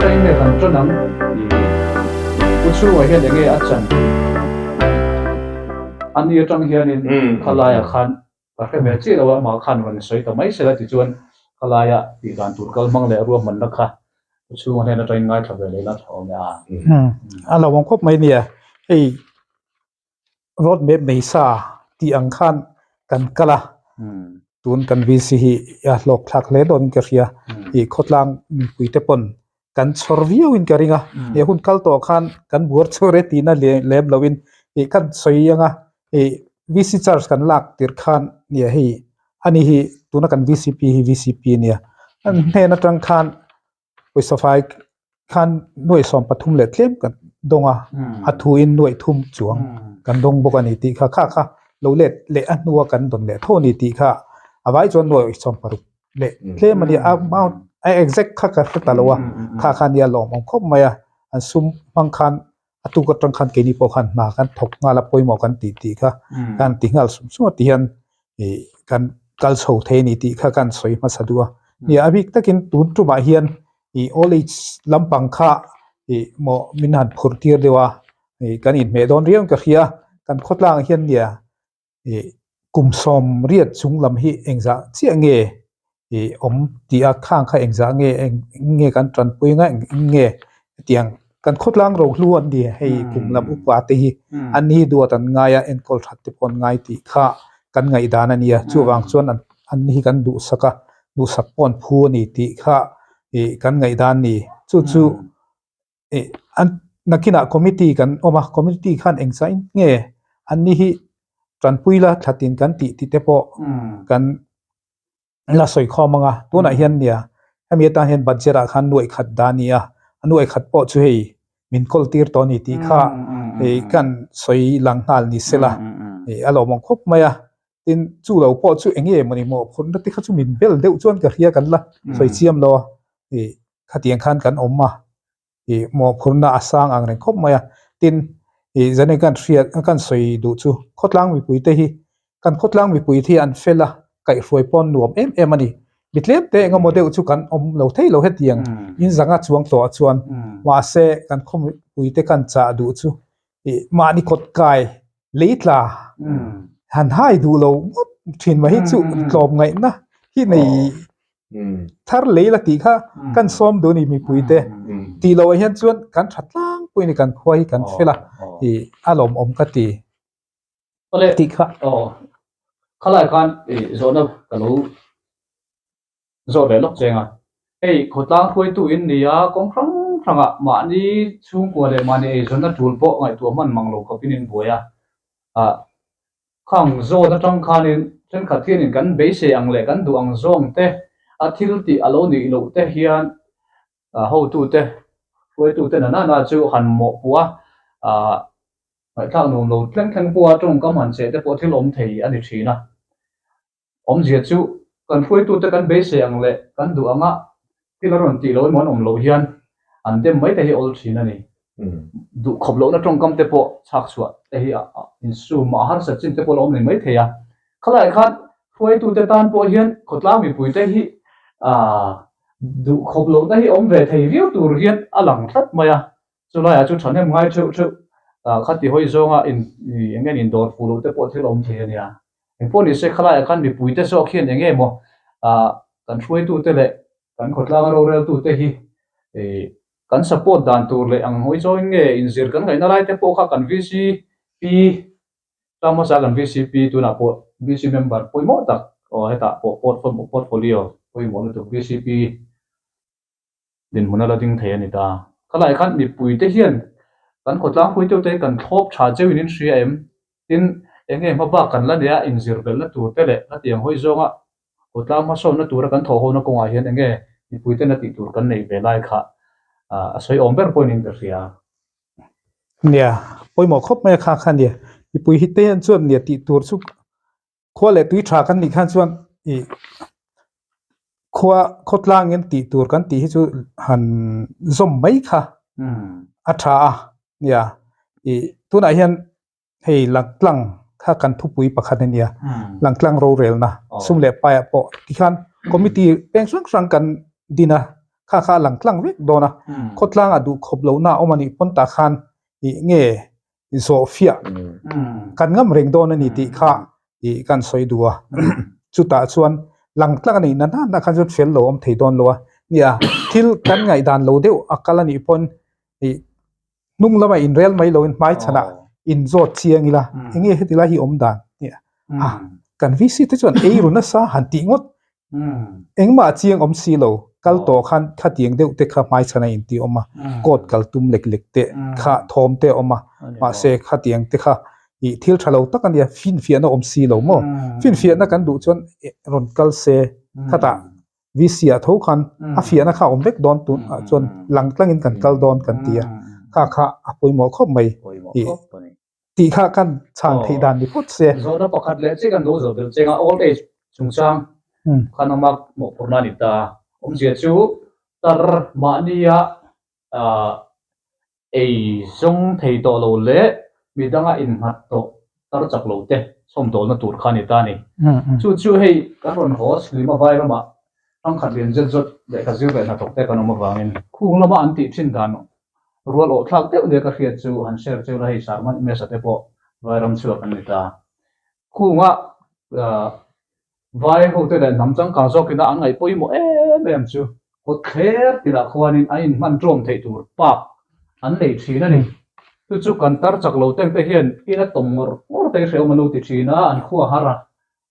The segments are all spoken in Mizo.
atangin nge kan tan ang ih Pu chhungah hian enge a chan a ni atang hianin khalaiah khan ka hre ve chiah lo a, amah khan rawn sawi ta mai sela tichuan khalaia tih dan tur kal hmang leh ruahmanna kha Pu chhunga hnen atangin ngaithla ve leh ila tha awm e a. A lo awm khawp mai nia, hei Road map nei sa tih ang khan kan kal a, tun kan VC hi a hlawk thlak hle dawn in ka hria, ih khawtlang mipui te pawn kan chhawr viau in ka ring a, he hun kal tawh khan kan buar chhawr e tihna lem lo in ih kan sawi ang a, ih VC charge kan lak tirh khan nia hei ani hi tuna kan VCP hi VCP a nia, an hnen atang khan Pawisa fai khan nuaih 13 leh tlem kan dawng a, a thu in nuaih thum chuang kan dawng bawk a ni tih kha kha kha lo let leh a hnua kan dawn leh tho a ni tih kha a vai chuan nuaih 60 leh tlem a ni a amount a exact kha ka hre ta lo a, kha kha nia lawmawm khawp mai a, an sum hmang khan a tuk atang khan keini pawh khan hna kan thawk nghal a pawimawh kan tih tih kha kan ti nghal sum sum a ti hian ih kan kal chho thei a ni tih kha kan sawi hmasa duh a nia a bik takin tun tumah hian ih old age lampang kha ih maw min han phurh tir deuh a ih kan inhmeh dawn riau in ka hria kan khawtlang ah hian nia ih kum 80 chung lam hi engzah chiah nge ih awm tih a khang kha engzah nge eng nge kan tanpui nga eng nge hetiang kan khawtlang rohlu an ni hei kum lam upa te hi an ni duat an ngai a enkawl that te pawh an ngai tih kha kan ngaihdan a nia chuvang chuan an an ni hi kan duhsak a duhsak pawh an phu a ni tih kha ih kan ngaihdan a ni chu chu ih an nakinah committee kan awm a committee khan engzah in nge an ni hi tanpui la thlatin kan tih tih te pawh kan la sawi khawm ang a tunah hian nia hemi atan hian budget ah khan nuaih khat dah a ni a a nuaih khat pawh chu hei min kawl tir tawh a ni tih kha ih kan sawi lang nghal ni sela ih a lawmawm khawp mai a tin chu lo pawh chu eng nge mawni mawhphurhna te kha chu min bel deuh chuan ka hria kan la sawi chiam lo a ih khatiang khan kan awm a. ih mawhphurhna a sang ang reng khawp mai a tin ih zan in kan hriat kan sawi duh chu khawtlang mipui te hi kan khawtlang mipui te hi an fel a kaihhruai pawn nuam em em a ni mi tlem te eng emaw deuh chu kan awm lo thei lo hetiang in zanga chuang tawh ah chuan mahse kan khaw mipui te kan chah duh chu ih mahni kawt kai lei tla han hai duh lo ngawt thin mai hi chu tlawm ngaihna hi nei thar lei la tih kha kan sawm duh a ni mipui te tih loh ah hian chuan kan tha tlangpui a ni kan khua hi kan fel a ih a lawmawm ka ti tih kha. Aw khalai khan ih zawhna ka lo zawh ve lawk cheng a hei khawtlang hruaitu in ni a kawng hrang hrang ah mahni chhungkua leh mahni eizawnna tul pawh ngaihtuah hman mang lo khawpin in buai a ah Khang zawn atang khanin thenkhat hianin kan beisei ang leh kan duh ang zawng te a thil tih a lo nih loh te hian hotute, hruaitute na nana chu han mawhpuh a, ngaihthlak nuam lo thleng thleng pawha tawngkam han cheh te pawh thil awm thei a ni thin a. Awmzia chu kan hruaitute kan beisei ang leh kan duh anga thil a rawn tih loh emaw an awm loh hian an dem mai te hi awl thin a ni. Duh khawp lohna tawngkam te pawh chhak chhuah te hi insum a harsat chin te pawh la awm nei mai thei a. Khalaiah khan hruaitute tan pawh hian khawtlang mipui te hi duh khawp lohna hi awm ve thei viau tur hian a lang tlat mai a. Chulaiah chu thahnem ngai theuh theuh khati hawi zawnga in eng nge indawr fuh loh te pawh thil awm thei a nia. Engpawh ni se khalaiah khan mipuite zawk hian eng nge maw kan hruaitute leh kan khawtlanga roreltute hi kan support dan tur leh ang hawi zawngin nge inzir kan ngaihna lai te pawh kha kan VCP tang hmasa kan VCP tunah pawh VC member pawimawh tak aw hetah pawh portfolio pawimawh lutuk VCP dinhmun a la ding thei a ni ta. Khalai khan mipuite hian kan khawtlang hruaitute hi kan thlawp tha cheuhin in hria em? Tin, eng nge hmabak kan la nia inzir belhna tur te leh hetiang hawi zawnga khawtlang hmasawnna tura kan thawhhona kawngah hian eng nge mipuitena tih tur kan neih ve lai kha a sawi awm ber pawhin in ka hria. Nia, pawimawh khawp mai a kha kha nia. Mipui hi te hian chuan nia tih tur chu Khua leh tui tha kan nih khan chuan ih khua khawtlangin tih tur kan tih hi chu han zawm mai kha a tha a nia ih tunah hian hei langtlang kha kan thupui pakhat a nia langtlang rorelna sum leh paiah pawh tikhan committee peng hrang hrang kan din a. Kha kha a lang tlang vek dawn a, khawtlangah duh khawp lohna a awm a nih pawn tah khan ih nge zawh fiah kan ngam reng dawn a ni tih kha ih kan sawi duh a. Chutah chuan lang tlang a nih na na na khan chuan fel lo awm thei dawn lo a. Nia, thil kan ngaihdan lo deuh a kal a nih pawn ih hnung lama inrel mai loin hmai chhanah inzawt chiang ila eng nge heti lai hi awm dan nia a kan VC te chuan ei ru nasa han tih ngawt engmah chiang awm si lo kal tawh khan khatiang deuh te kha hmai chhana in tih awm a court kal tum lek lek te kha thawm te awm a mahse khatiang te kha ih thil tha lo tak ania finfiahna awm si lo maw finfiahna kan duh chuan rawn kal se khatah VC ah tho khan a fiahna kha a awm vek dawn tun ah chuan lang tlangin kan kal dawn kan ti a, kha kha a pawimawh khawp mai tih tih kha kan chhan theih dan ni phawt se. Zawhna pakhat leh chiah kan lo zawh belh cheng a, old age chungchang khan awm a mawhphurhna a ni ta. Awmzia chu tar mahnia Ei zawng thei tawh lo leh midanga innghat tawh tar chak lo te chhawmdawlna tur kha a ni ta a ni. Chu chu hei kan rawn haw Silima vai ramah hrangkhat lian zet zawt lehkha zir leh hnathawk te kan awm avangin khung lama an tih thin dan rual awh thlak deuh nia ka hriat chu han share cheu la hei Sarman Mesa te pawh vai ram chhuak an ni ta. Khunga Vai hote leh hnam changkang zawkina an ngaih pawimawh em em chu kawt thler tinah khuanin an inhman ṭawm theih tur park an nei ṭhin a ni. Chu chu kan tar chak lo teng te hian ina tawm ngawr ngawr te hrehawm an lo ti ṭhin a, an khua har a.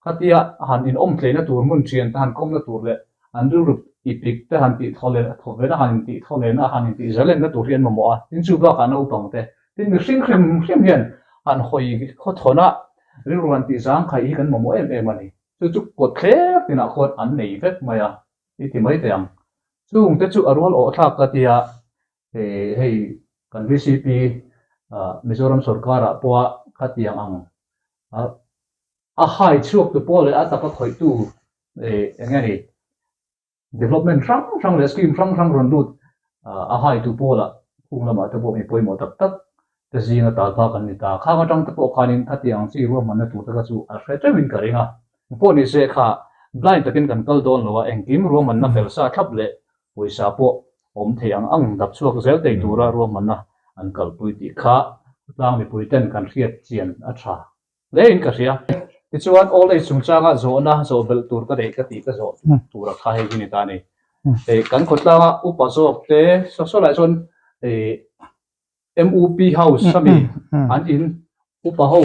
Khatia han inawm tleina tur hmun ṭhian te han kawmna tur leh an rilru ipik te han tih thaw leh thaw vena han intih thaw lehna han intih zalenna tur hi an mamawh a. Tin chu bakah naupang te tin mihring hrim hrim hian han hawi khawthawn a, Rilru han tih zang khaih hi kan mamawh em em a ni. Chu chu kawt thler tinah khuan an nei vek mai a, i ti mai teh ang. Chungte chu a rual awh thlak ka ti a, hei kan VCP Mizoram sorkarah pawha khatiang ang a hai chhuak tu pawh leh a taka khawihtu eng nge ni Development hrang hrang leh scheme hrang hrang rawn lut a haitu pawlah khung lamah te pawh mi pawimawh tak tak te zinga tal phak an ni ta. Khang atang te pawh khanin khatiang ang chi ruahmanna tur te kha chu a hre teuhin ka ring a. Pawh ni se kha blind takin kan kal dawn lo a, engkim ruahmanna fel sa thlap leh pawisa pawh awm thei ang ang dap chhuak zel thei tura ruahmanna an kalpui tih kha tlang mipui ten kan hriat chian a tha. Hle in ka hria. Tichuan old age chungchanga zawhna zawh belh tur ka neih ka tih ka zawh tur a kha hei hi ni ta a ni. Hei kan khawtlanga upa zawk te saw saw lai chuan hei MUP house a mi an in upa ho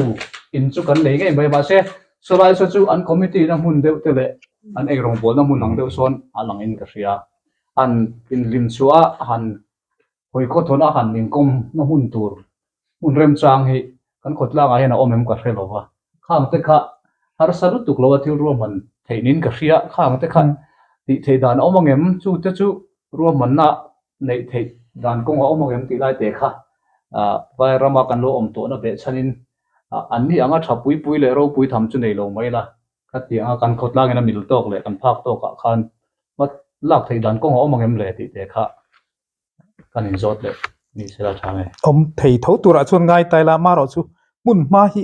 in chu kan nei ngei mai mahse saw lai saw chu an committee na hmun deuh te leh an eirawngbawlna hmun ang deuh sawn a lang in ka hria. An inhlim chhuah a han hawi khawthawn a han inkawm na hmun tur Hmun remchang hi kan khawtlangah hian a awm em ka hre lo va, khang te kha harsa lutuk lo a thil ruahman theih niin ka hria, khang te kha tih theih dan a awm ang em, chu te chu ruahmanna neih theih dan kawng a awm ang em tih lai te kha vai rama kan lo awm tawhna behchhanin an ni anga tha pui pui leh ropui tham chu nei lo mai la, khatiang a kan khawtlangin a mil tawk leh kan phak tawkah khan lak theih dan kawng a awm ang em le tih te kha. Kan inzawt leh ni se la tha nge. Awm thei tho turah chuan ngai tai la marawh chu hmun hma hi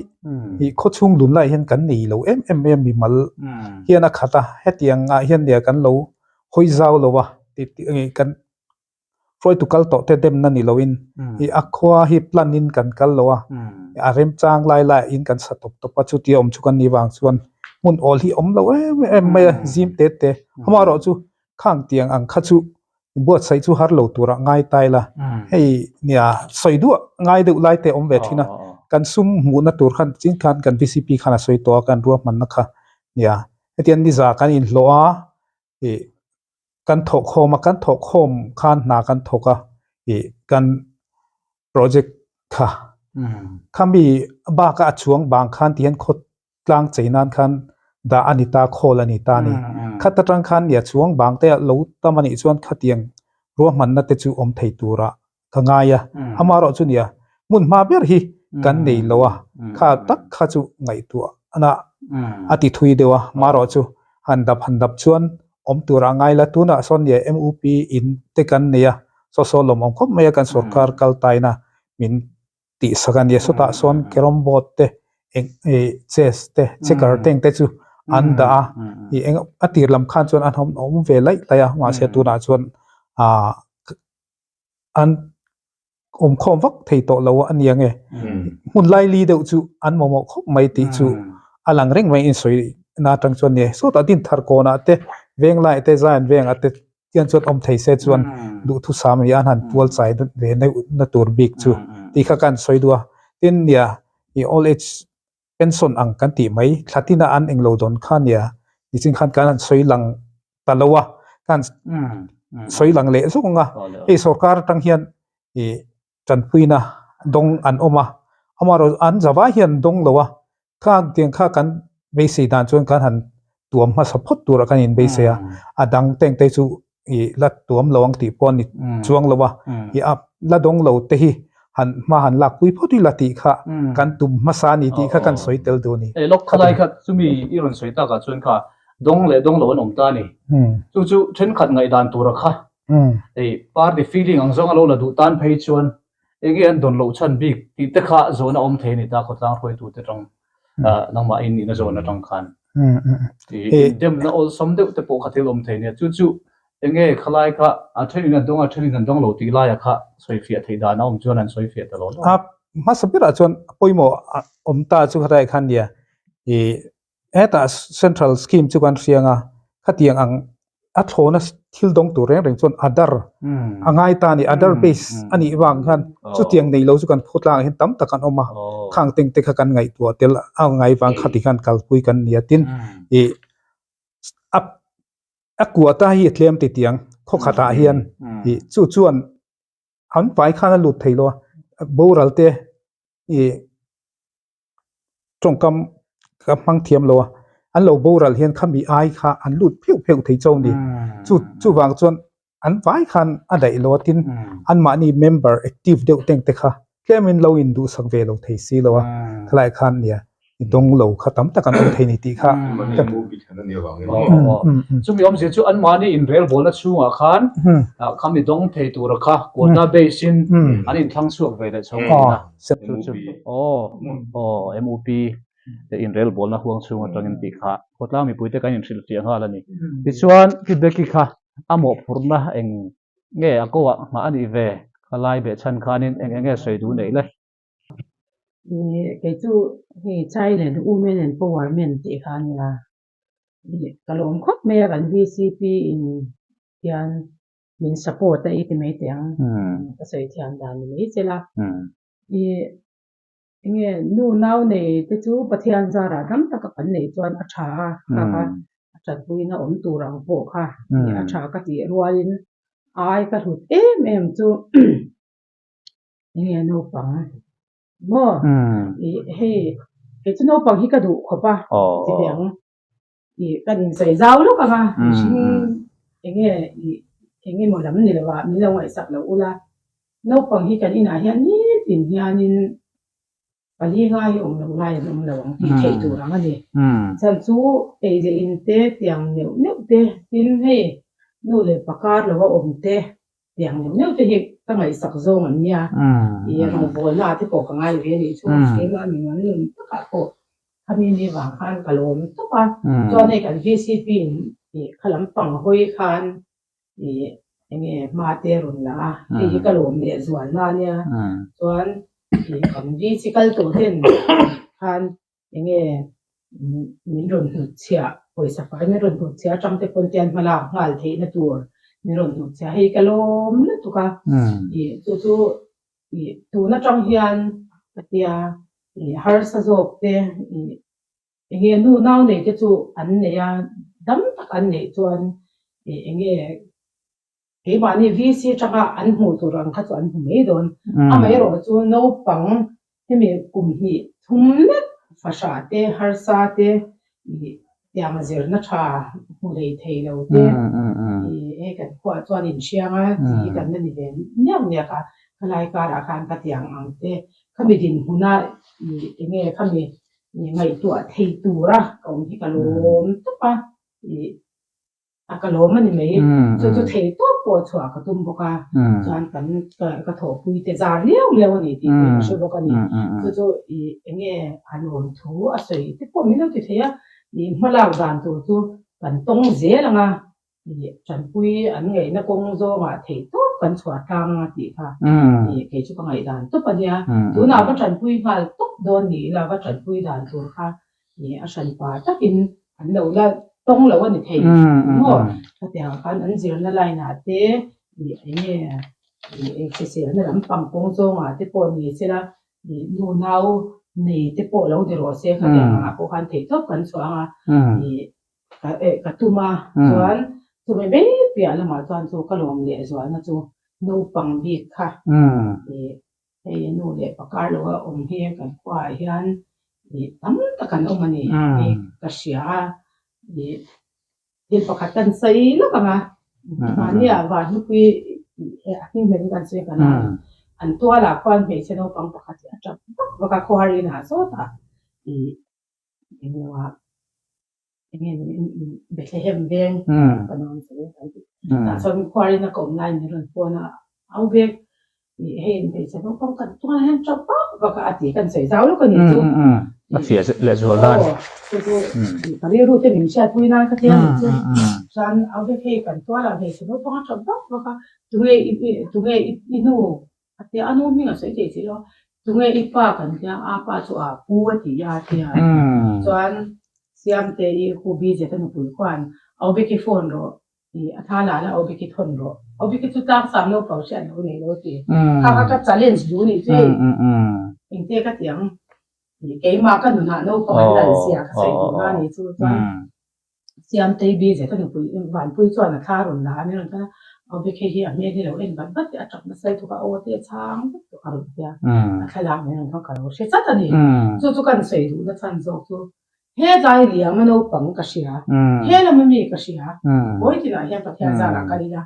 ih khawchhung lun lai hian kan nei lo em em mai a mimal hian a khat a hetiang ah hian nia kan lo hawi zau lo a tih tih nge kan hruaitu kal tawh te demna ni loin ih a khua hi plan in kan kal lo a a remchang lai lai ah in kan sa tawp tawp a chutia awm chu kan nih vang chuan hmun awl hi awm lo em em mai a zim te te amaherawh chu khang tiang ang kha chu Buatsaih chu har lo turah ngai tai la, hei nia sawi duah ngai deuh lai te awm ve thin a, kan sum hmuhna tur khan chin khan kan VCP khan a sawi tawh a kan ruahmanna kha nia hetiang niza kan inhlawh a ih kan thawhkhawm a kan thawhkhawm khan hna kan thawk a ih kan project kha khami baka a chuang bang khan ti hian khaw tlang chei nan khan dah a ni ta, khawl a ni ta a ni. Khat atang khan nia chuang bang te lo tam a nih chuan khatiang ruahmanna te chu awm thei turah ka ngai a. Amaherawh chu nia hmun hma ber hi kan nei lo a, kha tak kha chu ngaihtuah na a ti thui deuh a. Amaherawh chu han dap han dap chuan awm turah ngai la. Tunah sawn nia MUP in te kan nei a, saw saw lawmawm khawp mai a kan sorkar kal taina min tih sak a nia sawtah sawn carrom board te eng ih chess te checker te eng te chu an dah a ih eng a tir lam khan chuan an awm ve laih laih a mahse tunah chuan. Ah an awmkhawm vak thei tawh lo a nia nge hmun laili deuh chu an mamawh khawp mai tih chu a lang reng mai insawi na atang chuan nia sawtah din thar kawnah te veng laiah te Zion vengah te tiang chuan awm thei se chuan duhthusam a ni a an han tual chai ve neuh na tur bik chu tih kha ka han sawi duh a tin nia ih old age pension ang kan tih mai thla tina an englo dawn kha nia nichin khan kan han sawi lang ta lo a ka han sawi lang leh zawk ang a hei sorkar atang hian ih tanpuina dawng an awm a amaherawhchu an zavai hian an dawng lo a khang tiang kha kan beisei dan chuan kan han tuam hmasa phawt turah kan inbeisei a a dang teng te chu ih la tuam lo ang tih pawh a ni chuang lo a, ih a la dawng lo te hi han hma han lak pui phawt ila tih kha kan tum hmasa a ni tih kha kan sawi tel duh a ni. Ei lawk khalai kha chumi i rawn sawi takah chuan kha dawng leh dawng lo an awm ta a ni. Chu chu thenkhat ngaihdan tura kha ei party feeling ang zawng a lo la duh tan phei chuan enge an dawn loh chhan bik tih te kha zawhna awm thei a ni ta khawtlang hruaitute tang nangmah in nihna zawn atang khan demna awlsam deuh te pawh kha thil awm thei nia chu chu enge khalai kha a thenin an dawng a thenin an dawng lo tih laia kha sawifiah theih dan a awm chuan an sawifiah ta lo lo. A hmasa berah chuan pawimawh awm ta chu khatlai khan nia ih Hetah central scheme chu kan hriang a, khatiang ang a thlawna thil dawng tur reng reng chuan Aadhaar a ngai ta a ni. Aadhaar base a nih vang khan chutiang nei lo chu kan khawtlangah hian tam tak an awm a, khang teng te kha kan ngaihtuah tel a ngai vang kha tikhan kalpui kan ni a. Tin, ih a a quota hi a tlem titiang khawkhatah hian ih chu chuan an pai khan a lut thei lo a, boral te ih. tawngkam ka hmang thiam lo a, an lo boral hian khami ai kha an lut pheuh pheuh thei chauh a ni. Chu chuvang chuan an vai khan a daih lo a, tin anmahni member active deuh teng te kha tlemin lo induhsak ve lo thei si lo a, khalai khan nia i dawng lo kha tam tak an awm thei ni tih kha ka Chumi awmzia chu anmahni inrelbawlna chhungah khan khami dawng thei tura kha quota base in an inthlang chhuak ve leh chho thin a. Chu chu aw aw MUP te inrelbawlna huang chhung atangin tih kha khawtlang mipuite kan inhrilhfiah nghal a ni. Tichuan Pi Becky kha a mawhphurhna eng nge a ko ah nghah a nih ve kha lai behchhan khanin eng eng nge sawi duh neih le? Kei chu hei Child and Women Empowerment tih kha a nia. Ka lawm khawp mai a kan VCP in hian min support a i ti mai teh ang ka sawi thiam dan ni mai che la i enge nu nau nei te chu Pathian zarah dam taka kan neih chuan a tha a kha kha a tanpuina awm tur ang pawh kha a tha ka tih rualin ai ka hlut em em chu enge naupang maw i hei kei chu naupang hi ka duh khawp a ti ve ang. Ih kan insawi zau lawk ang a, mihring eng nge ih eng emaw lam ni lo ah min lo ngaihsak lo ula, naupang hi kan inah hian nitin hianin pali ngai awm lo lai an awm lo ang tih theih tur ang a ni. Chhan chu ei leh in te tiang neuh neuh te tin hei nu leh pa kar lo a awm te Tiang neuh neuh te hi ka ngaihsak zawng an nia. Ih rawngbawlna ah te pawh ka ngai ve a nih chu. Keimah mi ngan nun takah pawh khami ni vang khan ka lawm tawp a. Chuan hei kan VCP in ih kha lampang hawi khan ih eng nge hma te a rawn la a. Hei hi ka lawm leh zual na a nia. Chuan ih kan VC kal tawh ten khan Eng nge min rawn hnutchhiah, pawisa fai min rawn hnutchhiah atang te pawn tian hma lak nghal theihna tur min rawn hnutchhiah hei ka lawm lutuk a, ih chu chu ih tun atang hian ka tia ih harsa zawk te ih eng nge nu nau nei te chu an nei a dam tak an neih chuan ih eng nge Keimahni VC atanga an hmuh tur ang kha chu an hmu mai dawn. Amaherawh chu naupang hemi kum hnih thum lek fahrah te, harsa te, ih tiang zirna tha hmu hlei thei lo te, ih hei kan khuaah chuan inhriang a tih hi kan la ni ve niak niak a. Khalai karah khan ka tiang ang te, khami dinhmuna ih enge khami ngaihtuah thei tura ka awm hi ka lawm tawp a, ih. A ka lawm a ni mai. Chu chu thei tawp pawh chhuah ka tum bawk a, chuan kan ka thawhpui te zar liau liau a ni tih pawh ka hre bawk a ni. Chu chu ih eng nge a lawm thu a sawi te pawh min lo ti thei a, ih hmalak dan tur chu kan tawng zel ang a. Ih tanpui an ngaihna kawng zawngah theih tawp kan chhuah tlang a tih kha ih kei chu ka ngaihdan tawp a nia. Tunah va tanpui nghal tawp dawn ni ila va tanpui dan tur kha ih a hranpa takin an lo la tawng lo a ni thei maw? Khatiang khan an zirna line ah te ih eng nge ih hriselna lampang kawng zawngah te pawh ni sela ih nu nau nei te pawh lo ni rawh se khatiang angah pawh khan theih tawp kan chhuah ang a ih Ka eh ka tum a, chuan chumi mai piah lamah chuan chu ka lawm leh zualna chu naupang bik kha ih hei nu leh pa kar lo a awm hi kan khuaah hian ih tam tak an awm a ni tih ka hria a, ih thil pakhat kan sawi lawk ang a, mahnia Vanhlupui a hming hmel hi kan sawi kan a, an tualah khuan hmeichhe naupang pakhat hi a tap vak vak a, khawhar inah sawtah ih englo ah enge Bethlehem veng ka nuam chu kan ti tah chuan khuarin a ka awm laiin min rawn phone a au vek ih hei hmeichhe naupang kan tunah hian tap vak vak a a ti kan sawi zau lawk a nih chu a fiah leh zual dan aw chu chu ka rilru te min hriatpui nan ka tia nih chu chuan au vek hei kan tualah hmeichhe naupang a tap vak vak a tunge i tunge i nu A tia, a nu hming a sawi thei si lo. Tunge i pa kan tia, a pa chu a pu a ti a tia. Chuan Siamte i hu busy a nupui khuan Aubeki phone rawh i a tha la la Aubeki thawn rawh. Aubeki chu tlangsam naupang hriat lo nei lo ti. Kha kha ka challenge duh nih chu hei. Engte ka ti ang. Keimah ka nunah naupang an lal zia ka sawi duh na ni chu chuan. Siamtei busy ka nupui Vanpui chuan a thla rawn la a, min rawn tan a, Aw Beki hi a hmel hi lo en vat vat teh a tap nasa lutuk a, aw te a chhang vek tawh a rawn ti a, a thlalak min rawn thawn ka lo hre chat a ni. Chu chu kan sawi duhna chhan zawk chu hetlai liam a naupang ka hria, he lama mi ka hria, kawi tinah hian Pathian zarah kal ila,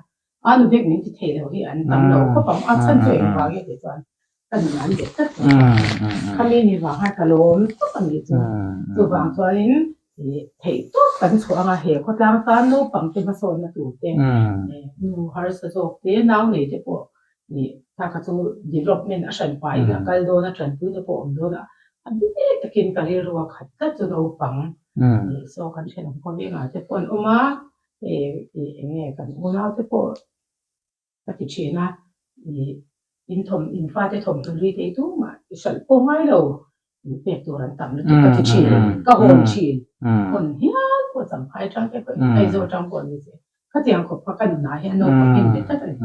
a nu bek min ti thei lo hi an tam lo khawp ang, a chhan chu engvang nge tih chuan ka nun an bet tlat lo a, khami ni vang khan ka lawm tawp a nih chu. Chuvang chuanin theih tawp kan chhuah anga he khawtlang tan naupang te hmasawnna tur te, nu harsa zawk te, nau nei te pawh kha kha chu development a hran pahin a kal dawn a, tanpui te pawh a awm dawn a, a bik takin ka rilru a khat tlat chu naupang saw kan thenawm khawvengah te pawh an awm a, eng nge kan unau te pawh ka ti thin a, ih in thawm in fate thawmhnaw lui te hi tumah i hralh pawh ngai lo in pek tur an tam lutuk ka ti thin, ka hawn thin, hawn hial pawh Champhai atang te pawh Aizawl atang pawh ni se khatiang khawp kha ka nunah hian naupang in ve tlat a ni,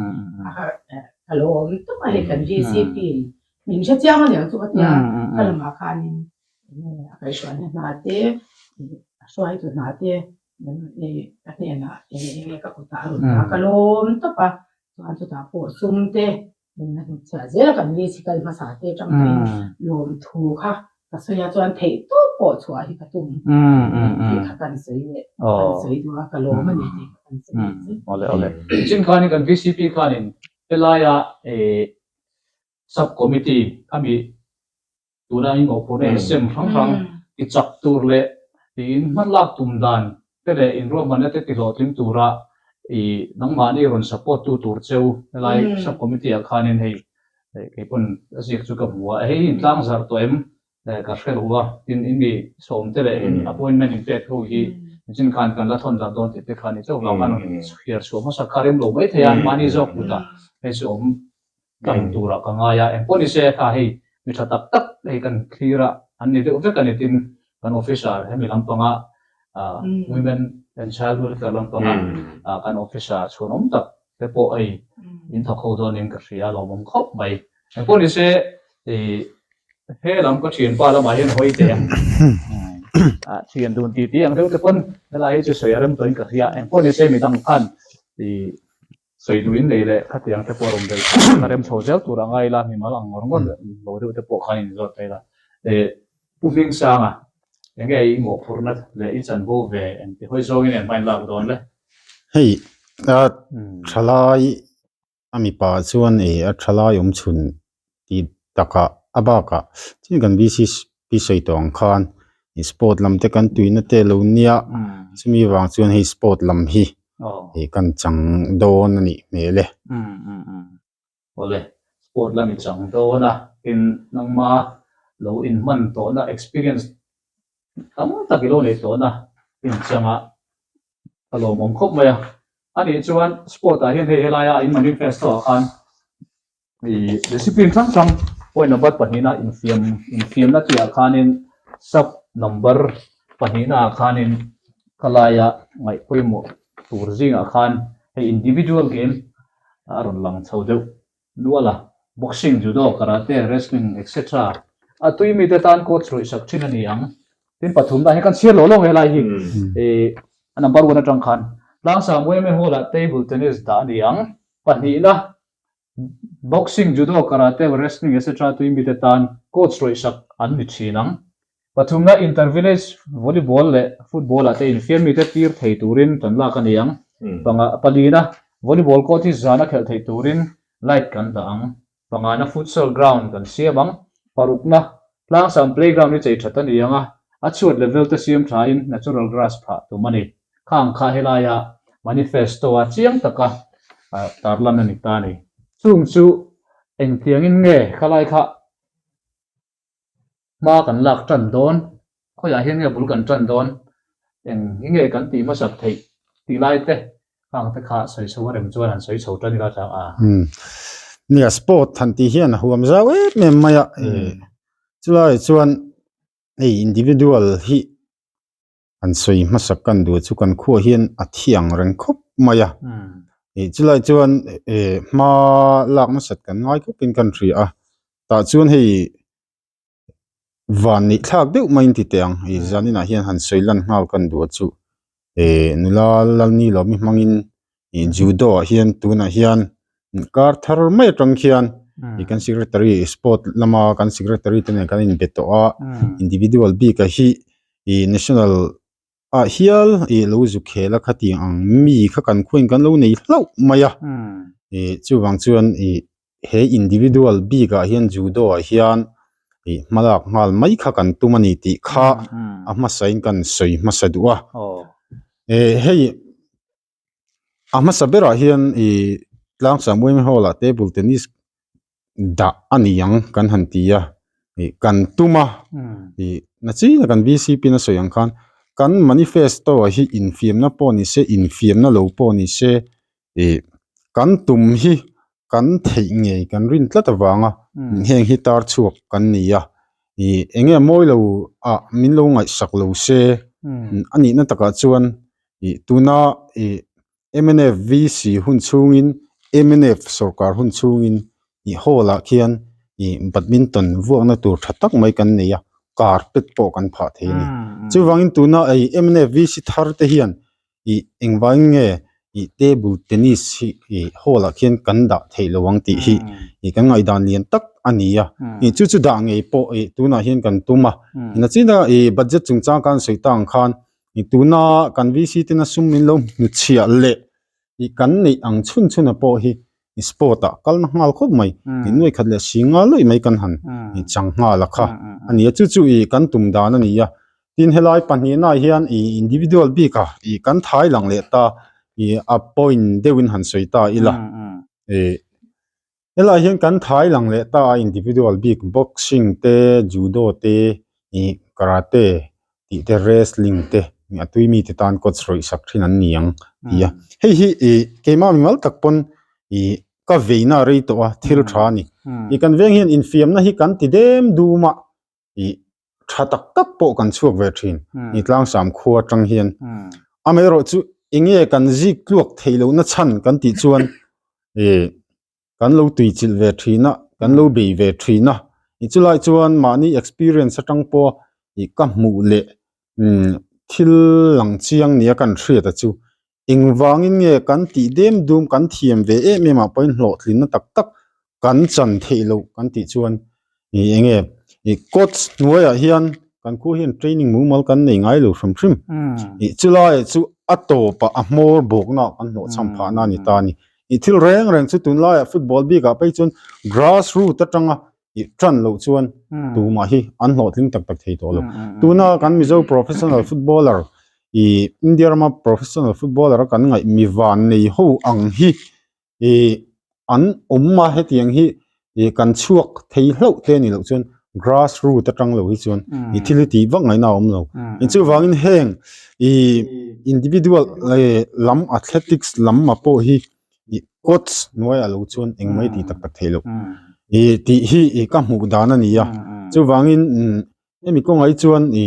ka lawm tawp a hei kan VCP in min hre chiang aniang chu ka tia ka lamah khanin a kaihhruaina hna te a hruaitu hna te Ka hnenah eng eng nge ka kutah a rawn dah a, ka lawm tawp a, chuan chutah pawh sum te min la hnutchhiah zel a, kan list hi kal hmasa te atang pawhin lawmthu kha ka sawi a, chuan theih tawp pawh chhuah hi ka tum tih kha kan sawi leh kan sawi duh a, ka lawm a ni tih kha kan sawi leh chu. Awle awle. Chin khanin kan VCP khanin helaia sub committee ami Tuna i mawhphurhna in sem hrang hrang ti chak tur leh tiin hmanlak tum dan te leh inruahmanna te tihlawhtling tura i nangmahni rawn support tu tur cheu helai sub committee ah khanin hei kei pawn a ziak chu ka hmu a, hei hi intlang zarh tawh em ka hre lo a, tin in mi sawm te leh in appointment in pek ho hi nichin khan kan la thawn darh dawn tih te kha ni chauh vang khan rawn chhiar chhuah hmasak kha rem lo mai thei a, mahni zawk kutah hei chu awm Tam turah ka ngai a, engpawh ni se kha hei mi tha tak tak hei kan thlir a, an ni deuh vek a ni tin kan officer hemi lampanga Women and Child Welfare lampanga kan officer chhuanawm tak te pawh hei in thawk ho dawnin ka hria a lawmawm khawp mai. Engpawh ni se he lam ka thianpa lamah hian hawi teh ang thian dun tih tih ang deuh te pawn helai hi chu sawi a rem tawhin ka hria, engpawh ni se midang khan Sawi duh in nei leh khatiang te pawh rawn belh ka rem chho zel tur a ngai ila, mimal ang ngawr ngawr lo deuh te pawh khan in zawt mai ila. Pu Hmingsanga, enge i mawhphurhna leh i chanvo ve engti hawi zawngin eng hmain lak dawn le? Hei, a thalai a mipa chuan a thalai awm chhun tih takah a bakah chin kan BCP sawi tawh ang khan sport lam te kan tuina te lo nia chumi vang chuan hei sport lam hi ih kan chang dawn a nih hmel e. Awle sport lam i chang dawn a tin nangma lo inhman tawhna experience tam tak i lo nei tawhna inchanga a lawmawm khawp mai a. Anih chuan sport ah hian hei helaia in manifesto ah khan ih discipline hrang hrang point number pahnihna infiam infiamna tih ah khanin sub number pahnihna ah khanin khalaia ngaih pawimawh tur zingah khan hei individual game a rawn lang chho deuh nual a, boxing, judo, karate, wrestling etc. A tui mite tan coach rawih sak thin a ni ang. Tin pathumna hi kan chhiar lo lo helai hi ih a number one atang khan Tlangsam yma Hall ah table tennis dah a ni ang. Pahnihna boxing, judo, karate, wrestling etc. Tui mite tan coach rawih sak an ni thin ang. Pathumna inter village volleyball leh football ah te infiam mite tir thei turin tan lak a ni ang. Panga palina volleyball court hi zana khelh theih turin light kan dah ang. Pangana futsal ground kan siam ang. Parukna tlangsam playground hi chei that a ni ang a, a chhuat level te siam thain natural grass phah tum a ni. Khang kha helaia manifesto a chiang taka tarlan a ni ta a ni. Chung chu engtiangin nge khalai kha Hma kan lak tan dawn, khawiah hian nge bul kan tan dawn, eng hi nge kan tih hmasak theih tih lai te khang te kha sawi chho a rem chuan han sawi chho tan ila tlang a. Umm. Nia sport han tih hian a huam zau em em mai a, chulaiah chuan hei individual hi an sawi hmasak kan duh chu kan khuaah hian a thiang reng khawp mai a ih chulai chuan eh hma lak nasat kan ngai khawpin kan hria a tah chuan hei van neih thlak deuh maiin ti teh ang ih zaninah hian han sawi lan nghal kan duh a chu eh nula lalni lawmi hmangin ih judo ah hian tunah hian kar thar mai atang khian ih kan secretary sport lama kan secretary te nen kan inbe tawh a individual bik ah hi ih national ah hial ih lo zu khel a khatiang ang mi kha kan khuain kan lo nei hlauh mai a ih chuvang chuan ih he individual bik ah hian judo ah hian ih hmalak nghal mai kha kan tum a ni tih kha a hmasa in kan sawi hmasa duh a eh hei A hmasa berah hian ih tlangsam yma hall ah table tennis dah a ni ang kan han ti a ih kan tum a ih na chin a kan V C P in a sawi ang khan kan manifesto ah hi infiamna pawh ni se infiamna lo pawh ni se ih kan tum hi kan theih ngei kan rin tlat avanga heng hi tar chhuak kan ni a ih eng nge mawi lo ah min lo ngaihsak lo se a nihna takah chuan. Ih tuna ih mnf VC hun chhungin mnf sawrkar hun chhungin ih hall ah khian ih badminton vuakna tur tha tak mai kan nei a carpet pawh kan phah thei a ni chuvangin tuna ih mnf VC thar te hian ih engvangin nge ih table tennis hi ih hall ah khian kan dah theih lo ang tih hi ih kan ngaihdan lian tak a ni a ih chu chu dah ngei pawh ih tunah hian kan tum a nachina ih budget chungchang kan sawi ta ang khan Tuna kan VC tena sum min lo hnuchhiah leh ih kan neih ang chhun chhuna pawh hi sport ah kal na nghal khawp mai ih nuai khat leh si nga luih mai kan han ih chang nghal a kha a ni a chu chu ih kan tum dan a ni a tin helai pahnihna ah hian ih individual bik ah ih kan thai lang leh ta ih a point deuhin han sawi ta ila ih. Helaiah hian kan thai lang leh ta a individual bik boxing te judo te ih karate tih te wrestling te a tui mite tan coach rawih sak thin an ni ang tih a hei hi ih keimah mimal tak pawn ih ka veina a rei tawh a thil tha a ni ih kan veng hian infiamna hi kan ti dem dum a ih tha tak tak pawh kan chhuak ve thin ih tlangsam khua atang hian amaherawh chu enge kan zik tluak theih lohna chhan kan tih chuan ih kan lo tui chilh ve thin a kan lo bei ve thin a ih chulai chuan mahni experience atang pawh ih ka hmuh leh umm thil lang chiang nia kan hriat a chu Engvangin nge kan tih dem dum kan thiam ve em em ah pawhin hlawhtlinna tak tak kan chan theih loh kan tih chuan ih eng nge ih coach hnuaiah hian kan khu hian training mumal kan nei ngai lo hrim hrim ih chulaiah chu a tawpah a hmawr bawkna ah kan hlawhchham phahna a ni ta a ni. Ih thil reng reng chu tunlaiah football bikah phei chuan grass root atanga ih tan loh chuan tumah hi an hlawhtling tak tak thei tawh lo. Tuna kan Mizo professional footballer ih India rama professional footballer a kan ngaih mi van nei ho ang hi ih an awm a hetiang hi ih kan chhuak thei hlauh te a nih loh chuan. Grass root atang lo hi chuan i thil hi tih vak ngaihna a awm lo. Chuvangin heng i individual lam athletics lam ah pawh hi i coach hnuaiah lo chuan engmah tih tak tak theih loh i tih hi i ka hmuh dan a ni a. Chuvangin hemi kawngah hi chuan i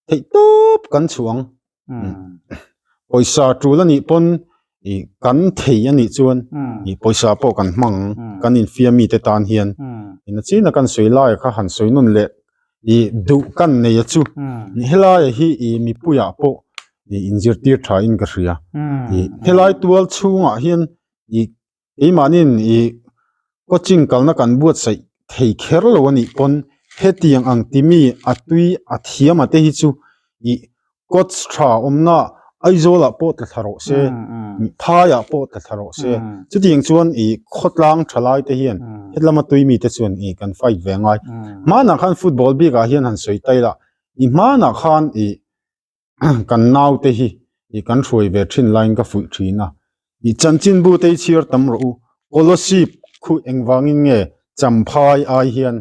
theih tawp kan chhuah ang. Pawisa tul a nih pawn ih kan thei a nih chuan ih pawisa pawh kan hmang ang kan infiam mite tan hian ina chin a kan sawi lai kha han sawi nawn leh ih duh kan nei a chu helai hi ih mipuiah pawh ih inzirtir tha in ka hria ih helai tual chhungah hian ih Keimahniin ih coaching kalna kan buatsaih thei kher lo a nih pawn hetiang ang timi a tui a thiam a te hi chu ih coach tha awmna Aizawlah pawh tla thla rawh se, phaiah pawh tla thla rawh se. Chutiang chuan ih khawtlang tha lai te hian hetlama tui mite chuan ih kan fight ve ngai. Hmanah khan football bikah hian han sawi tai la, ih hmanah khan ih kan naute hi ih kan hruai ve thin laiin ka fuih thin a, ih chanchinbu te hi chhiar tam rawh u, Kolasib khu engvangin nge Champhai ai hian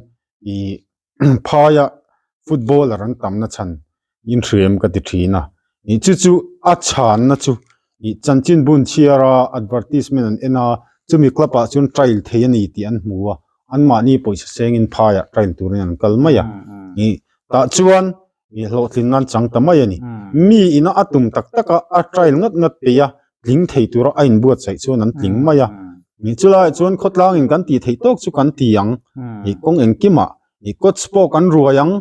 ih phaia footballer an tamna chhan inhriam ka ti thin a, ih chu chu a chhanna chu ih chanchinbu an chhiar a, advertisement an en a, chumi club ah chuan trial thei a ni tih an hmu a, anmahni pawisa sengin phaiah trial turin an kal mai a, ih tah chuan Ih hlawhtlin nan chang ta mai a ni. Mi ina a tum tak tak a, a trial ngat ngat peih a, tling thei tura a inbuatsaih chuan an tling mai a. Ih chulaiah chuan khawtlangin kan tih theih tawk chu kan ti ang. Ih kawng engkimah ih coach pawh kan ruai ang.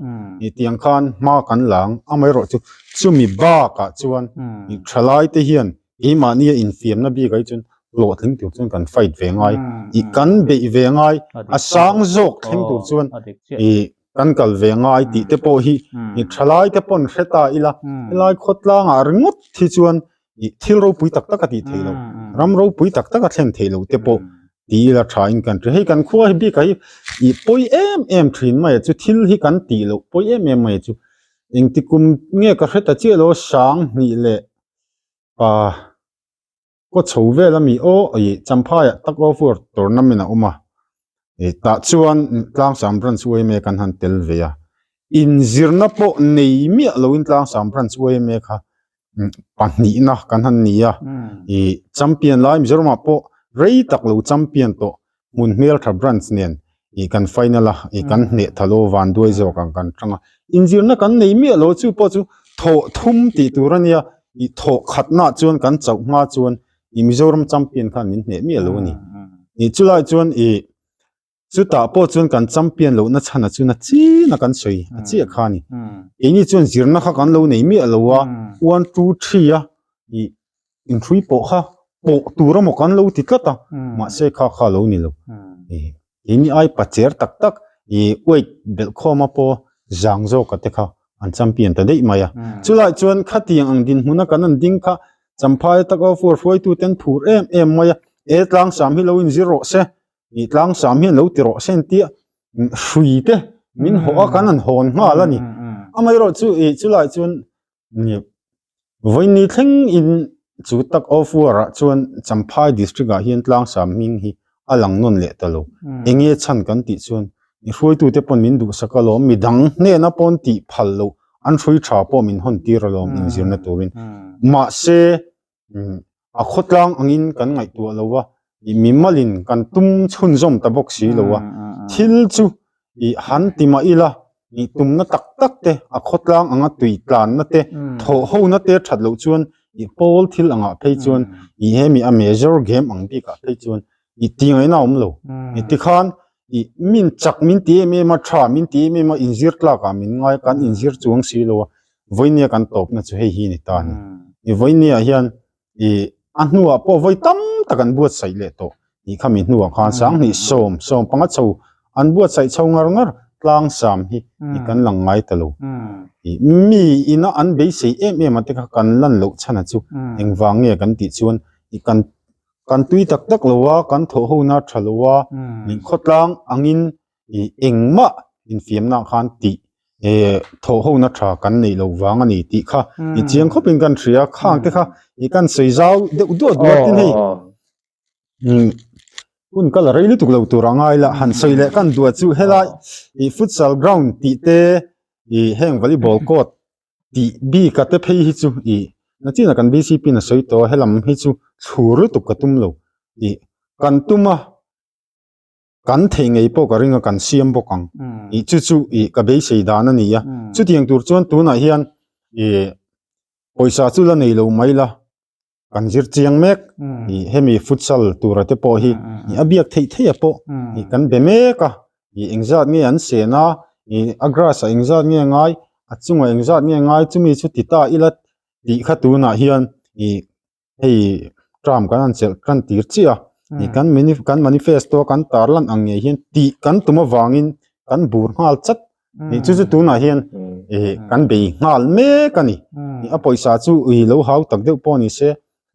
Ih tiang khan hma kan la ang. Amaherawh chu chumi bakah chuan ih thalaite hian keimahnia infiamna bikah hi chuan hlawhtling tur chuan kan fight ve ngai. Ih kan beih ve ngai. A sang zawk thleng tur chuan ih kan kal ve ngai tih te pawh hi i thalai te pawn hre ta ila helai khawtlangah ringawt hi chuan ih thil ropui tak tak a tih theih loh ram ropui tak tak a thlen theih loh te pawh ti ila tha in kan hria hei kan khua hi bikah hi ih pawi em em thin mai a chu thil hi kan tih loh pawi em em mai a chu engti kum nge ka hre ta chiah lo sang hnih leh pa. Kaw chho vel a mi aw ih Champhaiah tak aw fur tournament a awm a ih tah chuan Tlangsam branch yma kan han tel ve a inzirna pawh nei miah loin Tlangsam branch yma kha pahnihna kan han ni a ih champion lai Mizoramah pawh rei tak lo champion tawh hmun hmeltha branch nen ih kan final a ih kan hneh tha lo van duai zawk ang kan tang a inzirna kan nei miah lo chu pawh chu thawh thum tih tur a nia ih thawh khatna chuan kan chauh hma chuan ih Mizoram champion khan min hneh miah lo a ni ih chulai chuan ih chutah pawh chuan kan champion lohna chhan a chu na chin a kan sawi a chiah kha a ni keini chuan zirna kha kan lo nei miah lo a one two three a ih inhrui pawh kha pawh tur emaw kan lo ti tlat a mahse kha kha lo ni lo ih keini ai pa cher tak tak ih weight belh khawm a pawh zang zawk a te kha an champion ta daih mai a chulai chuan khatiang ang dinhmun a kan an ding kha Champhai tak a fur hruaitu ten phur em em mai a e tlang sam hi lo inzir rawh se ih tlang sam hian lo ti rawh se an tia hrui te min hawh a kan han hawn nghal a ni amaherawh chu ih chulai chuan Vawiini thleng in chu tak of war ah chuan Champhai district ah hian Tlangsam hming hi a lang nawn leh ta lo. Enge chhan kan tih chuan i hruaitute pawn min duhsak alawm, midang hnena pawn tih phal loh an hrui tha pawh min hawn tir alawm inzirna turin. Mahse A khawtlang angin kan ngaihtuah lo a, ih mimalin kan tum chhunzawm ta bawk si lo a, thil chu ih han ti mah ila ih tumna tak tak te, a khawtlang anga tui tlanna te, thawh hona te that loh chuan ih pawl thil angah phei chuan ih hemi a major game ang bikah phei chuan ih tih ngaihna a awm lo. Ih tikhan ih min chak min ti em em a, tha min ti em em a, inzir tlakah min ngai a, kan inzir chuang si lo a, Vawinia kan tawpna chu hei hi ni ta a ni. I Vawinia hian i a hnuah pawh vawi tam tak an buatsaih leh tawh tih kha mi hnuah khan sanghnih sawm sawm panga chho an buatsaih chho ngar ngar tlang sam hi i kan lang ngai ta lo. I mi ina an beisei em em a te kha kan lan loh chhan a chu engvang nge kan tih chuan i kan kan tui tak tak lo a, kan thawh hona tha lo a, khawtlang angin i engmah infiamna khan tih eh thawh hona tha kan neih loh vang a ni tih kha i chiang khawp in kan hria khang te kha i kan sawi zau deuh duah duah tin hei umm. Hun ka la rei lutuk lo tur a ngai la, han sawi leh kan duah chu helai ih futsal ground tih te ih heng volleyball court tih bik a te phei hi chu ih nachin a kan bcp in a sawi tawh a helam hi chu thlur lutuk ka tum lo ih kan tum a kan theih ngei pawh ka ring a kan siam bawk ang ih chu chu ih ka beisei dan a ni a chutiang tur chuan tunah hian ih pawisa chu la nei lo mai la. kan zir chiang mek ih hemi futsal tura te pawh hi ih a biak theih theih a pawh ih kan be mek a ih engzat nge an sen a ih a grass ah engzat nge ngai a chungah engzat nge ngai chumi chu ti ta ila tih kha tunah hian ih hei term kan han chelh tan tir chiah a ih kan mani kan manifesto a kan tar lan ang ngei hian tih kan tum avangin kan bur nghal chat Ih chu chu tunah hian ih kan bei nghal mek a ni. Ih a pawisa chu ih lo hau tak deuh pawh ni se.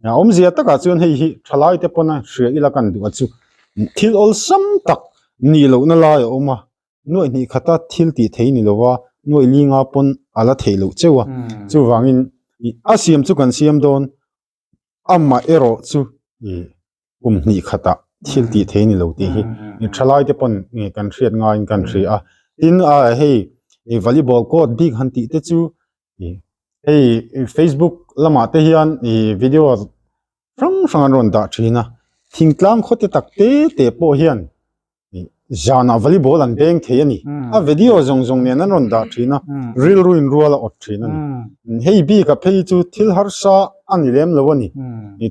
A awmzia takah chuan hei hi thalai te pawn a hria ila kan duh a chu thil awlsam tak nih lohna lai a awm a. Nuaih hnih khata thil tih thei ni lova nuaih linga pawn a la theih loh cheu a. Chuvangin ih a siam chu kan siam dawn. Amah erawh chu ih kum hnih khatah thil tih thei ni lo tih hi thalai te pawn kan hriat ngaiin kan hria a. Tin a hei ih volleyball court bik han tih te chu ih hei facebook lamah te hian ih video hrang hrang an rawn dah thin a. Thingtlang khaw te tak te te pawh hian Zanah volleyball an beng thei a ni. A video zawng zawng nen an rawn dah thin a, rilru in rual a awt thin a ni. Hei bika phei chu thil harsa a ni lem lo a ni.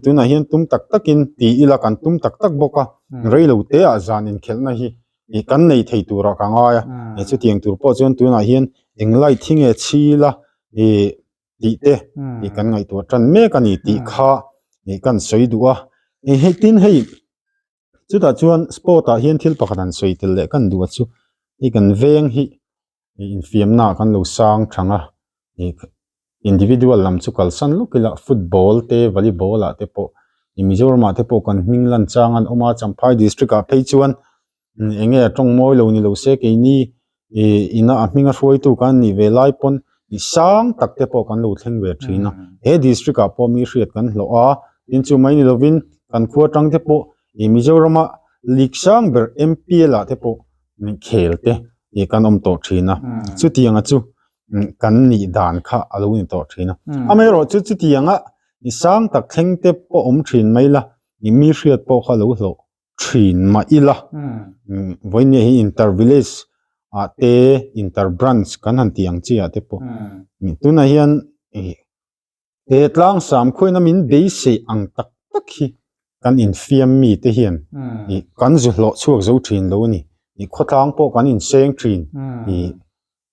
Tunah hian tum tak takin ti ila kan tum tak tak bawk a, rei lo te ah zan inkhelhna hi kan nei thei turah ka ngai a. Chutiang tur pawh chuan tunah hian eng light hi nge chhil a tih te kan ngaihtuah tan mek a ni tih kha kan sawi duh a. Tin hei. Chutah chuan sport ah hian thil pakhat an sawi tel leh kan duh a chu hei kan veng hi infiamna ah kan lo sang thang a ih individual lam chu kalsan lawk ila football te volleyball ah te pawh ih Mizoram ah te pawh kan hming lan chang an awm a Champhai district ah phei chuan eng nge a tawng mawi lo ni lo se keini ih ina a hminga hruaitu kan nih ve lai pawn ih sang tak te pawh kan lo thleng ve thin a he district ah pawh mi hriat kan hlawh a tin chu mai ni lovin kan khua tang te pawh ih Mizoram a league sang ber M_P_L ah te pawh khel te ih kan awm tawh thin a chutiang a chu kan nih dan kha a lo ni tawh thin a amaherawhchu chutiang a ih sang tak thleng te pawh awm thin mai la ih mi hriat pawh kha a lo hlawh thin mah ila vawinia hi inter village ah te inter branch kan han tih ang chi ah te pawh tunah hian ih he tlang sam khuaina min beisei ang tak tak hi kan infiam mi te hian ih kan zu hlawh chhuak zo thin lo a ni ih khawtlang pawh kan inseng thin ih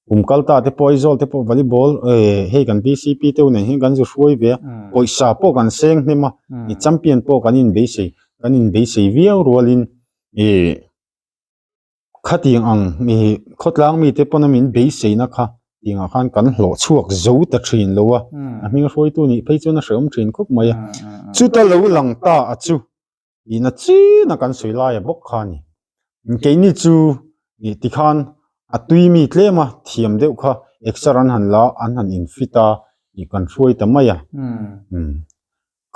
Kum kal ta te pawh Aizawl te pawh volleyball eh hei kan BCP te nen hian kan zu hruai ve a pawisa pawh kan seng hnem a i champion pawh kan inbeisei kan inbeisei viau rualin ih khatiang ang ih khawtlang mite pawn a min beiseina kha tiangah khan kan hlawh chhuak zo ta thin lo a a hming hruaitu nih phei chuan a hrehawm thin khawp mai a chuta lo lang ta a chu. Ina chin a kan sawi lai a bawk kha a ni. Keini chu ih tikhan a tui mi tlem a thiam deuh kha exer an han la an han in fit a ih kan hruai ta mai a.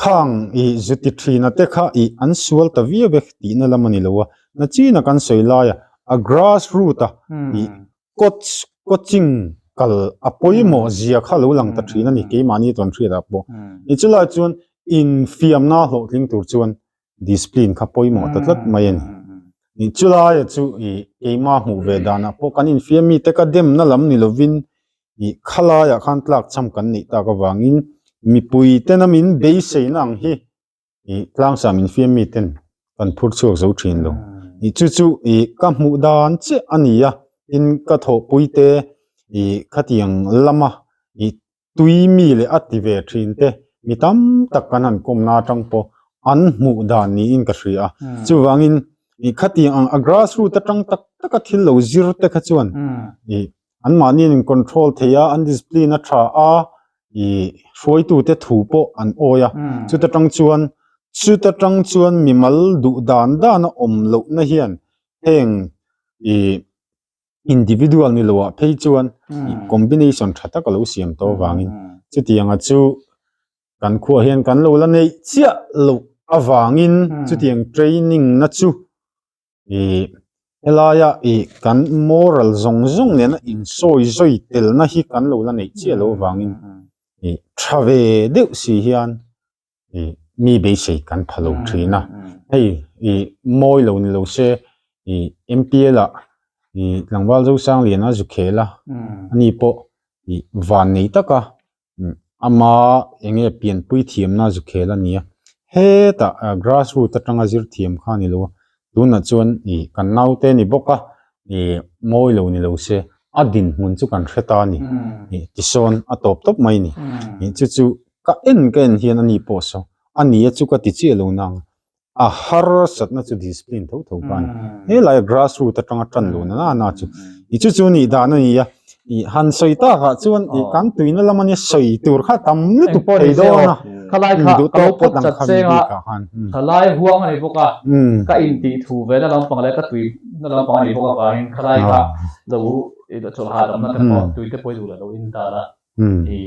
Khang ih zu ti thin a te kha ih an sual ta viau e tihna lam a ni lo a. Na chin a kan sawi lai a a grass root a ih coach coaching kal a pawimawh zia kha lo lang ta thin a ni keimahni tawn hriat ah pawh. Ni chulai chuan infiamna hlawhtling tur chuan discipline kha pawimawh ta tlat mai a ni. Ni chulaia chu ih keimah hmuh ve danah pawh kan infiam mite ka demna lam ni lovin ih khalaiah khan tlak cham kan neih tak avangin mipui tena min beiseina ang hi ih tlangsam infiam miten kan phur chhuak zo thin lo. Ih chu chu ih ka hmuh dan chiah a ni a, tin ka thawhpui te ih khatiang lama ih tui mi leh a ti ve thin te mi tam tak kan han kawmna atang pawh an hmuh dan niin ka hria a. Chuvangin ih khatiang ang a grass root atang tak taka thil lo zir te kha chuan ih anmahni an in control thei a, an discipline a tha a, ih hruaitu te thu pawh an awi a. Chuta tang chuan chuta tang chuan mimal duh dan dan a awm lohna hian heng ih individual ni loah phei chuan combination tha tak a lo siam tawh avangin chutianga chu kan khuaah hian kan lo la neih chiah loh avangin chutiang training na chu. Ih helaia ih kan moral zawng zawng nena insawi zawi telna hi kan lo la neih chiah loh avangin ih tha ve deuh si hian ih mi beisei kan pha lo thin a hei ih mawi lo ni lo se ih M_P_L ah ih tlangval Zosangliana zu khel a ani pawh ih van nei taka ama eng nge pianpui thiamna zu khel a ni a hetah grass root atanga zir thiam kha a ni lo a tunah chuan ih kan naute a ni bawk a ih mawi lo ni lo se a dinhmun chu kan hre ta a ni ih tisawn a tawp tawp mai a ni ih chu chu ka en ka en hian a ni pawh saw a ni a chu ka ti chiah lo nang a harsatna chu discipline tho tho kha a ni helai grass root atanga tan luh na na chu i chu chu nih dan a ni a i han sawi takah chuan i kan tuina lam ania sawi tur kha tam lutuk thei dawn a khalai kha ka lo pawt chat cheng a khalai huang a ni bawk a ka intih thu ve na lampang leh ka tui na lampang a nih bawk avangin khalai kha lo chawlh hahdamna te pawh tui te pawh i duh leh lo in dan a i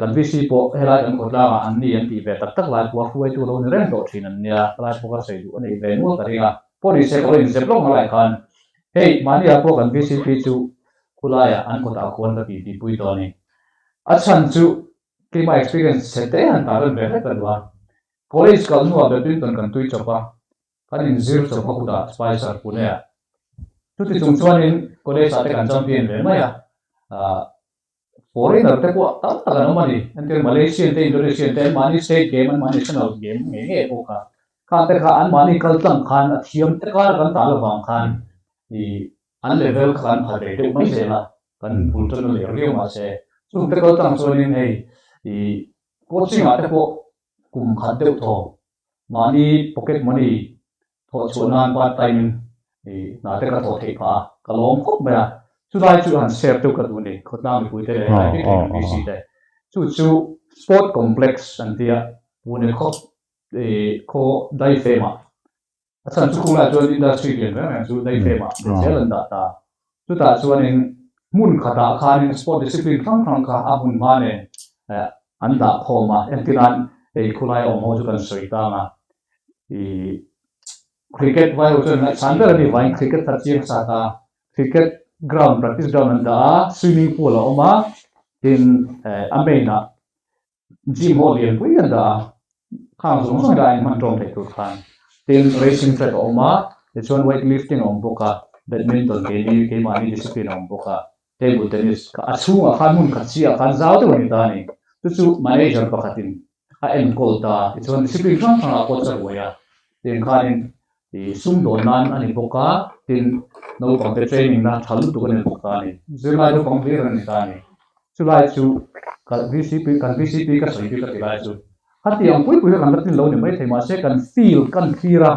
Kan VC pawh helai kan khawtlangah an ni an tih ve tak tak lai pawh a hruaitu lo ni reng tawh thin an nia, helai pawh ka sawi duh a neih ve nual ka ring a. Pawh ni se ka lo inzep lawk ngalai khan hei mahniah pawh kan VCP chu khulaiah an kawtah khuan ka tih tihpui tawh a ni. A chhan chu keimah experience chhe te han tarlan ve hlek ka duh a. College kal hnuah badminton kan tui chawp a, kan inzir chawp a kutah Spicer Pune-ah. Chuti chung chuanin college-ah te kan champion ve mai a, Foreigner te pawh tam tak an awm a ni. Entir Malaysian te, Indonesian te, anmahni state game, anmahni national game ngei ngei pawh kha. Khang te kha anmahni kal tlang khan a thiam te kar kan tal avang khan ih an level kha kan pha ve deuh mai zel a, kan bul tan a ler viau mahse chung te kal tlang chuanin hei ih coaching ah te pawh kum khat deuh thaw mahni pocket money Thawh chhuah nan part time in hna te ka thawh theih phah a, ka lawm khawp mai a. Chulai chu han share deuh ka duh a ni, khawtlang mipui te leh helai bik leh VC te. Chu chu Sport Complex an tia, Pune khaw khaw daifem ah, a chhan chu khung lai chuan industry lian reng reng chu daifem ah zel an dah ta. Chutah chuanin hmun khatah khanin sport discipline hrang hrang kha a hmun hma nen an dah khawm a, entirnan hei khulai awm ho chu kan sawi tang a, ih cricket vai ho chuan ngaihsan ber a ni vangin cricket kha chiang sat a, cricket ground practice ground an dah a, swimming pool a awm a, tin a main ah Gym hall lian pui an dah a, khang zawng zawng hian a inhman tawm theih tur khan. Tin, racing track a awm a, tichuan weight lifting a awm bawk a, badminton keini keimahni discipline a awm bawk a, table tennis kha a chhungah khan hmun khat chiah khan zau deuh a ni ta a ni. Chu chu manager pakhatin a enkawl ta, tichuan discipline hrang hrangah coach a ruai a, tiang khanin ih sumdawn nan a ni bawk a, tin naupangte training na tha lutuk a ni bawk ta a ni. Zirlai naupang hlir an ni ta a ni. Chulai chu ka VCP kan VCP ka sawi bik a ti lai chu khatiang pui pui kha kan la tlin lo ni maithei mahse kan field kan thlir a,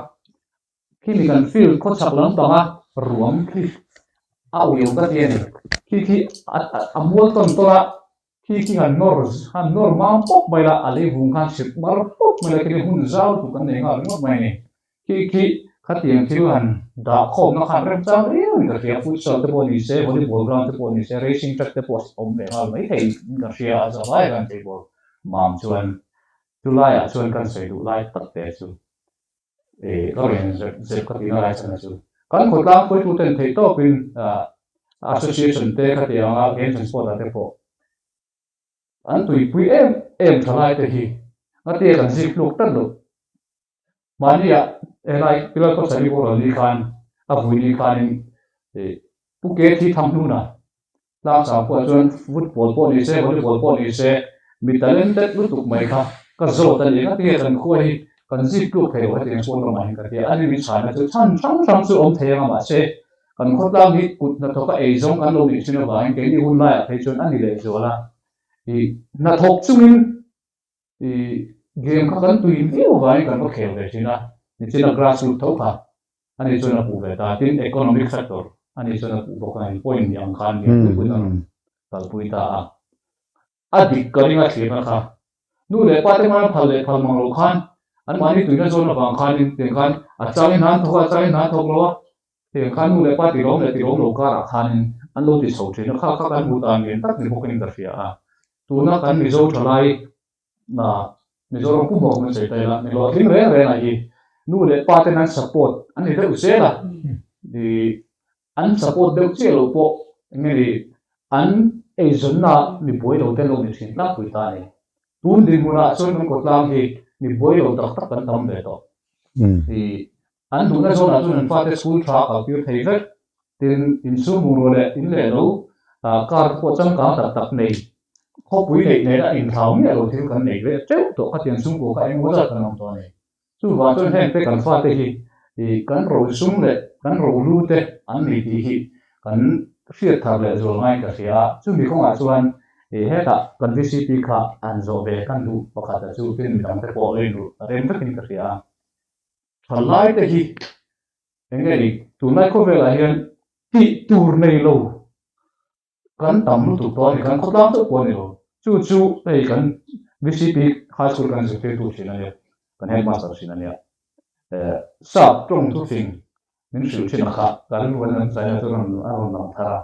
khimi kan field khawchhak lampanga ruam khi a uiawm ka ti a ni. Khi khi a mual tawn tawn a, Khi khi han nawr han nawr mam pawp mai la, a lei vung khan chhip mar pawp mai la khini hun zau lutuk kan nei nghal ringawt mai a ni. Khi khi khatiang thil han dah khawmna khan remchang riau in ka hria, futsal te pawh ni se, volleyball ground te pawh ni se, racing track te pawh awm ve nghal mai thei in ka hria a za vai kan cheibawr mam chuan chulaiah chuan kan sawi duh lai tak te chu ka rawn zep zep ka tihna lai chhan a chu kan khawtlang hruaituten theih tawpin association te ka tih anga games and sport ah te pawh an tuipui em em thalai te hi ngatia kan zik tluk tlat loh mahnia helai Pilar Khawchhari boral ni khan a vui ni khanin Pu Ke thi tham hnuna Tlang sang pawh chuan football pawh ni se, volleyball pawh ni se, mi talented lutuk mai kha ka zawt a ni. Engati nge kan khua hi kan zip tluk thei lo hetiang sport lamah hian ka ti a. Ani min chhaina chu chhan hrang hrang chu awm thei anga mahse kan khawtlang hi kut hnathawka eizawng kan lo nih thin avangin keini hun laiah phei chuan a ni lehzual a. Ih hnathawk chungin Ih game kha kan tui viau avangin kan va khel ve thin a, nichina grass root tho kha ani chuan a puh ve ta, tin economic factor ani chuan a puh bawk a, point ni ang khan lian pui pui a rawn kalpui ta a. A dik ka ring a thlirna kha nu leh pa te hmana phal leh phal mang lo khan anmahni tuina zawn avang khanin tiang khan a changin hna an thawk a, a changin hna an thawk lo a, tiang khan nu leh pa tilawm leh tilawm lo karah khanin an lo ti chho thin a, kha kha kan hmuh dan lian tak ni bawkin ka hria a. Tuna kan Mizo thalai Mizoram pumhawk kan sawi ta ila, mi hlawhtling reng reng ah hi nu leh pa ten an support an ni deuh zel a. An support deuh chiah loh pawh eng nge ni, an eizawnna mi buai lo te an lo ni thin tlangpui ta a ni. Tun dinhmunah chuan kan khawtlang hi mi buai lo tak tak kan tam ve tawh. An duhna zawnah chuan an fate school tha a kaltir thei vek. Tin, inchhung bungrua leh in leh lo car te pawh changkang tak tak nei, khawpui neih nena inthlau miah lo thil kan nei ve teuh tawh khatiang chhungkua kha engemaw zat kan awm tawh a ni. Chuvang chuan hengte kan fate hi kan rosum leh kan rohlu te an ni tih hi kan hriat thar leh zual ngaiin ka hria a. Chumi kawngah chuan hetah kan VCP kha an zawh ve kan duh pakhat a chu tin midang te pawh lo inruh rem vekin ka hria a. Thalai te hi eng nge ni tunlai khawvelah hian tih tur nei lo Kan tam lutuk tawh a ni, kan khawtlang chauh pawh a ni lo. Chu chu hei kan VCP High School kan zirtirtu thin a nia, kan headmaster thin a nia. Sap tawng thufing min hrilh thin a kha, ka rilru an an chai a chu a rawn lang thar a.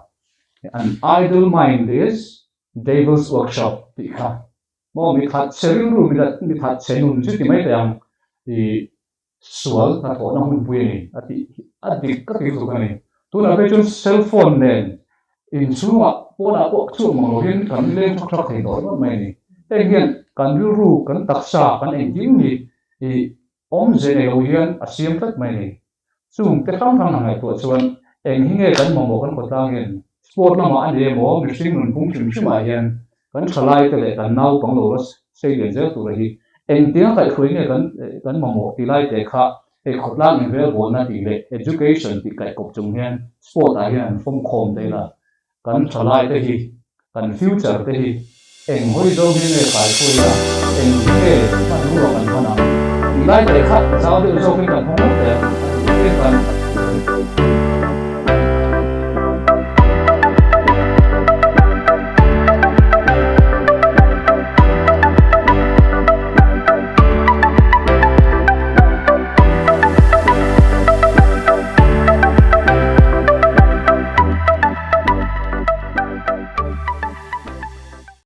An idle mind is devil's workshop tih kha. Maw mi that chhe rilru, mi that chhe nun chu ti mai teh ang. Sual hnathawhna hmunpui a ni a tih hi a dik ka ti lutuk a ni. Tunah phei chuan cell phone nen inchhungah pawnah pawh chhuak mang lovin kan leng thak thak thei tawh ringawt mai a ni. Heng hian kan rilru, kan taksa, kan engkim hi ih awmze nei lo hian a siam tlat mai a ni. Chung te hrang hrang han ngaihtuah chuan eng hi nge kan mamawh kan khawtlang hian sport lamah a ni emaw mihring nunphung hrim hrimah hian Kan thalaite leh kan naupang lo la sei lian zel tura hi engtiang kaihhruai nge kan kan mamawh ti lai te kha hei khawtlang inrelbawlna tih leh education tih kaihkawp chung hian sport ah hian an fawm khawm daih la. Kan thalaite hi kan future te hi eng hawi zawng hi nge kaihhruai ila eng hi nge hmanrua kan hman ang ti lai te kha zau deuh zawkin kan hawng ngawt teh a duh em kan.